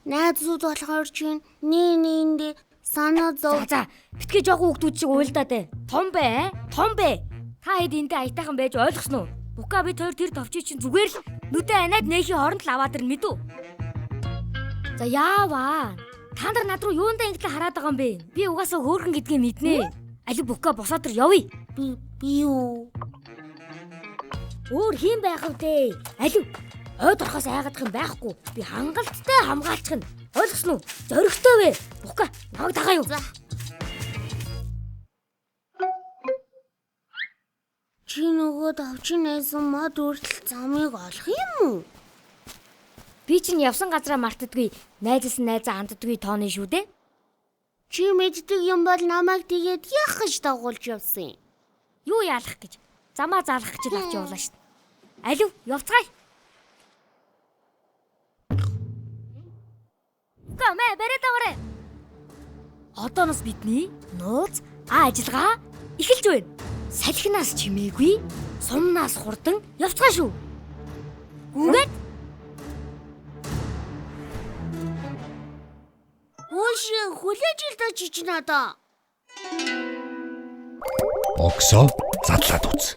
Найзууд болохоор чинь нэг нэгэндээ санаа За зов. за, битгий жоохон хүүхдүүд шиг уйлдаад бай. Том бай, том бай. Та хэд эндээ аятайхан байж ойлгосноо? Бука бид хоёр тэр товчийг чинь зүгээр л нүдэ аниад нээхийн хооронд л аваад ирнэ мэдүү. За яаваа. Та нар над руу юундаа ингэтэл хараад байгаа юм бэ? Би угаасаа хөөрхөн гэдгийг мэднэ. Али Бука босоод ир явъя. Би юу? Өөр хэн байх вэ? Алив. Ойд орохоос айгаадах юм байхгүй. Би хангалттай хамгаалчих нь. Ойлгосноо? Зоригтой вэ? Бука, намайг дагаа юу? За. Чи нөгөө товчин нээсэн мод хүртэл замыг олох юм уу? Би чинь явсан газараа мартдаггүй, найзалсан найзаа ханддаггүй тооны шүү дээ. Чи мэддэг юм бол намайг тэгээд яах гэж дагуулж явсан юм? Юу яалах гэж? Замаа заалах гэж л авч явуулаа шүү дээ. Алив, явцгаая. Бука, мэ бариад аваарай. Одооноос бидний нууц ажиллагаа эхэлж байна. Салхинаас чимээгүй, сумнаас хурдан явцгаа шүү. Гүгээд Хөөш хүлээж л даа чи чи надаа. Оксо задлаад үз.